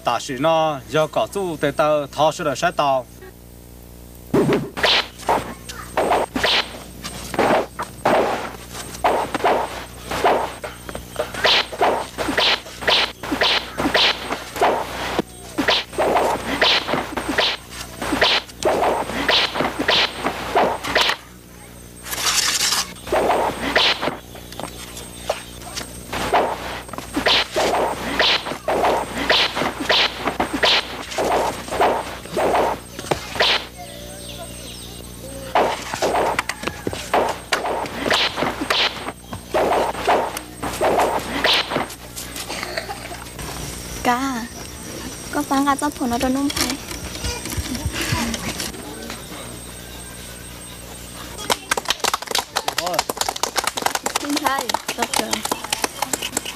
Tam sim no yog kom txuj tes taw thov sawv daws saib tau. Kab, koj pab nqa txoj phuam no rau Nuj Nplhaib. Nuj Nplhaib,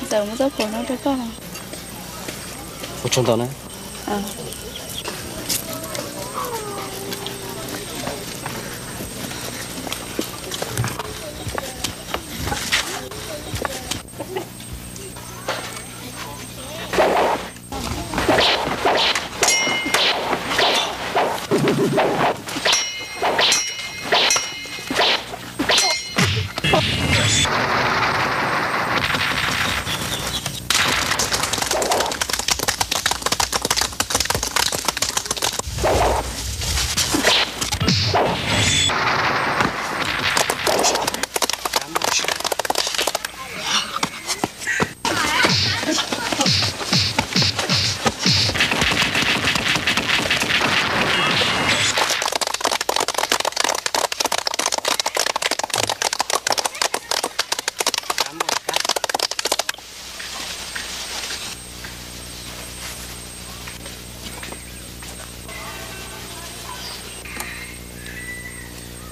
txawm muab txoj phuam no rau koj. Ua tsaug ntau na.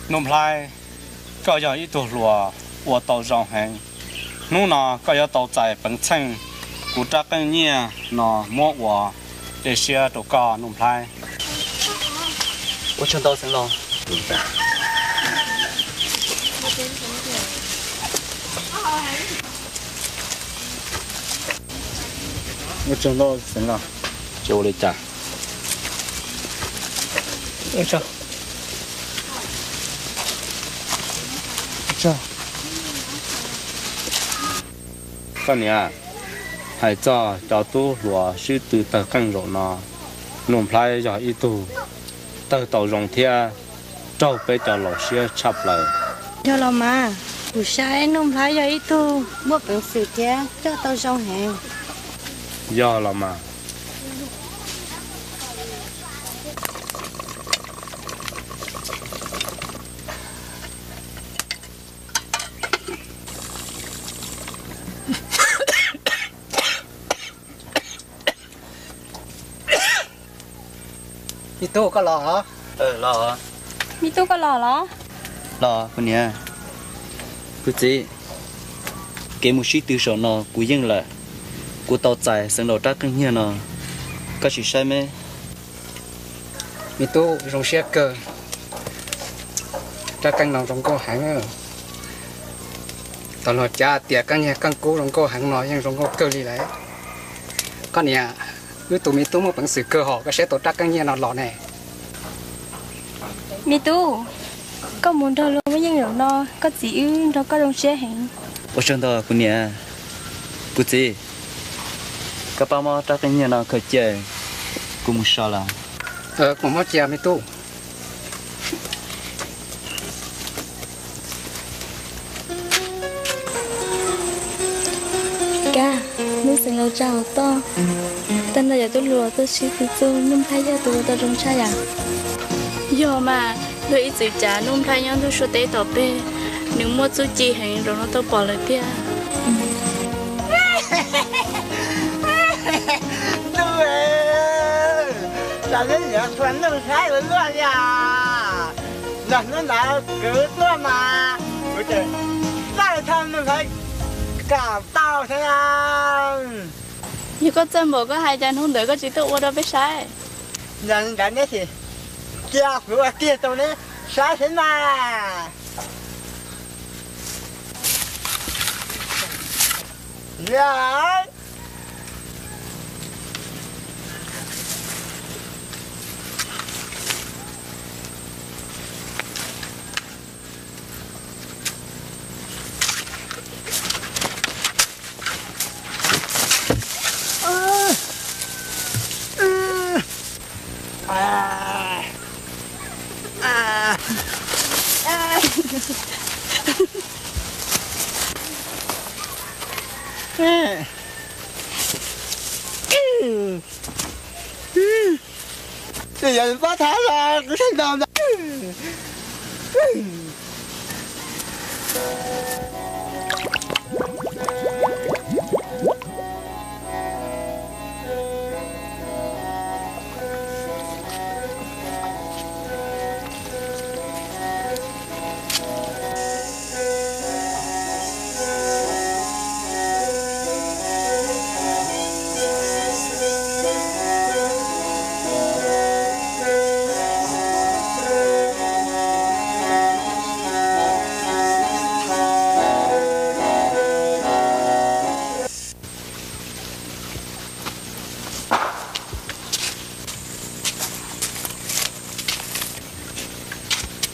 Nuj Nplhaib, koj yog ib tug hluas ua tau zoo heev. Hnub no koj yuav tau txais peev txheej kuv rab qeej nyiaj no muab ua dej siab rau koj Nuj Nplhaib. Ua tsaug ntau xeev laus. Ua tsaug ntau xeev laus. Tsis ua li cas. Ua tsaug. Koj niam, hais txog cov tub hluas sib tw tawg qeej zaum no, Nuj Nplhaib yog ib tug tawg tau zoo thiab raug peb cov laus siab tshaj plaws. Yog los mas, kuv saib Nuj Nplhaib yog ib tug muaj peev xwm thiab coj tau zoo heev. Yog los mas. Me tub, koj los? Me tub, koj los los? Los kuv niam. Kuv txiv, kev mus sib tw saum no kuv yeej lawm. Kuv tau txais xeev laus rab qeej nyiaj no, koj sim saib me. Me tub, zoo siab kawg. Rab qeej no zoo nkauj heev. Tau luag cav tias qeej nyiaj qeej kub zoo nkauj heev no yeej zoo nkauj kawg li lawm. Koj niam, wb tus me tub muaj peev xwm kawg hos, koj saib tau rab qeej nyiaj no los ne. Me tub, koj mus nrog luag muaj yeej zaum no, koj txiv wb nrog koj zoo siab heev. Ua tsaug ntau kuv niam. Kuv txiv, koj pab muab rab qeej nyiaj no khaws cia, kuv mus so lawm. Kuv muab cia me tub. Kab, hnub xeev laus tsa hauv toj, tag nrho cov tub hluas tuaj sib tw txuj, Nuj Nplhaib yog tus ua tau zoo tshaj yam. Yog mas, luag ib txwm cav Nuj Nplhaib nyob ntuj suab teb tom peg, nws muaj txuj ci heev, zaum no tau pom lawm tiag. Ntuj, tsam no niam txhua Nuj Nplhaib ua luaj li os. Nrog hnub ntawd kwv tuaj mas kuv tseem txawj tau Nuj Nplhaib kom tau thiab. Yog koj txawj npaum koj hais, cas hnub ntawd koj tsis tuaj ua rau peb saib? Yog li ntawd neb sim cia kuv ua kiag rau neb saib xwb mas. Yog. Yog pab thab los kuv sab ntaus ntawd.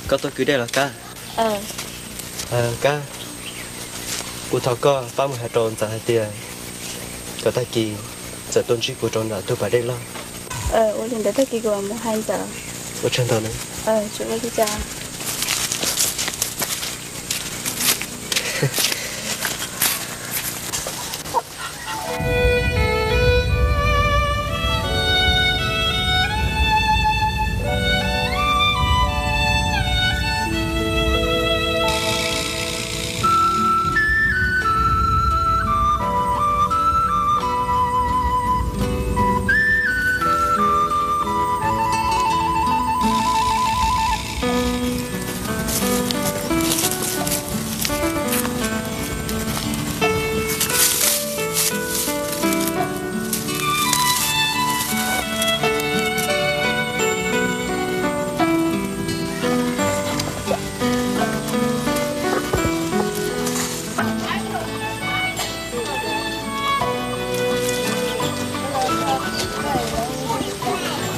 Koj tuaj kwv dej los Kab? Kab, kuv thov koj pab mus hais rau Ntxawm hais tias kom tag kis Ntxawm tuaj ntsib kuv rau nram tus pas dej loj. Ua li ntawd tag kis kuv mam mus hais Ntxawm. Ua tsaug ntau na. Tsis ua li cas.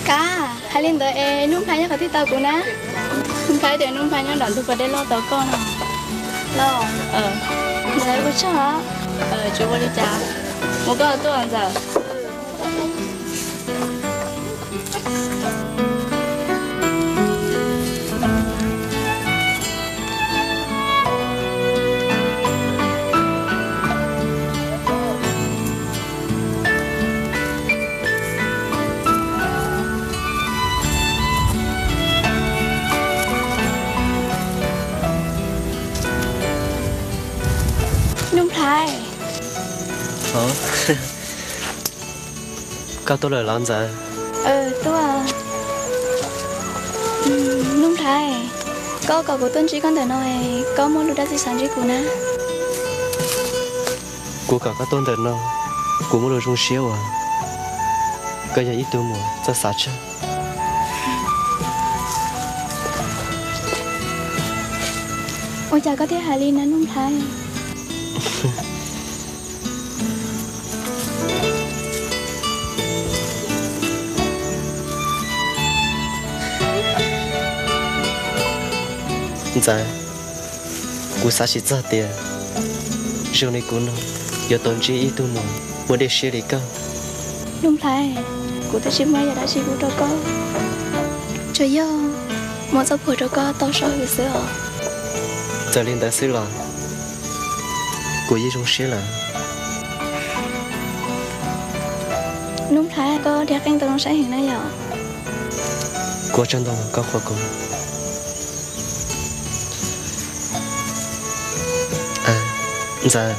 Kab, hais li ntawd es Nuj Nplhaib nyob qhov twg tau kuv na? Nuj Nplhaib tias Nuj Nplhaib nyob nram ntug pas dej loj tau koj no. Los, ntawd ua tsaug. Tsis ua li cas, mus koj tuaj Ntxawm. Nuj Nplhaib. Koj tuaj lawm los Ntxawm? Tuaj. Nuj Nplhaib, koj kom kuv tuaj ntsib koj ntawm no, koj muaj lus dab tsi xav ntsib kuv na? Kuv kom koj tuaj ntawm no, kuv muaj lus zoo siab uas koj yog ib tug muam txawj xav tshaj. Ua cas koj thiaj hais li na Nuj Nplhaib? Ntxawm, kuv xav tsis txog tias zoo li kuv no yuav tau ntsib ib tug muam muaj dej siab li koj. Nuj Nplhaib, kuv twb tsis muaj yam dab tsi pub rau koj, tsuas yog muab txoj phuam rau koj tau so hwv xwb os. Txawm li ntawd xwb los kuv yeej zoo siab lawm. Nuj Nplhaib, koj diav qeej tau zoo saib heev na yom. Kuv ua tsaug ntau koj qhuas kuv. Ntxawm,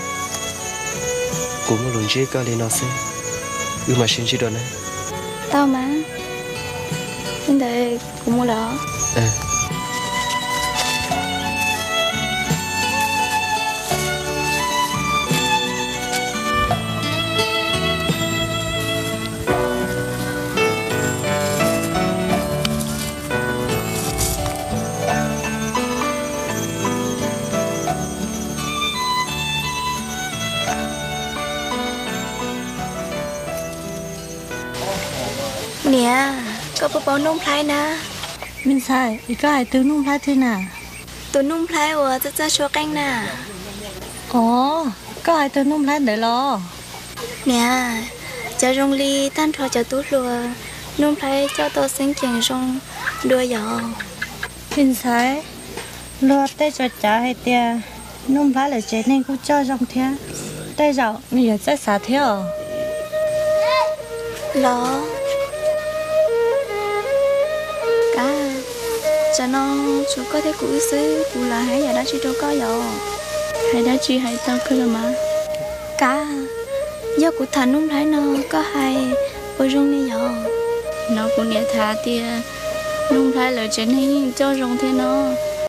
kuv muaj lus ntsib koj li no xwb, wb mam sib ntsib dua na. Tau mas, li ntawd kuv mus lawm. Niam, koj puas paub Nuj Nplhaib na? Me ntxhais, es koj hais tus Nuj Nplhaib twg na? Tus Nuj Nplhaib uas txawj txawj sua qeej na. Ov, koj hais tus Nuj Nplhaib ntawd los? Niam, cov zoo li tag nrho cov tub hluas Nuj Nplhaib coj tau xeeb ceem zoo dua yom. Me ntxhais, luag tej tso cav hais tias Nuj Nplhaib lawv tsev neeg kuj coj zoo thiab. Tej zaum nws yuav txawj xav thiab os. Los, Kav, tsam no tshuav koj thiab kuv wb xwb, kuv lam hais yam dab tsi rau koj yom? Hais dab tsi hais tau kawg los mas. Kav, yog kuv tham Nuj Nplhaib no koj hais puas zoo li yom? Hnov kuv niam tham tias Nuj Nplhaib lawv tsev neeg yeej coj zoo thiab no.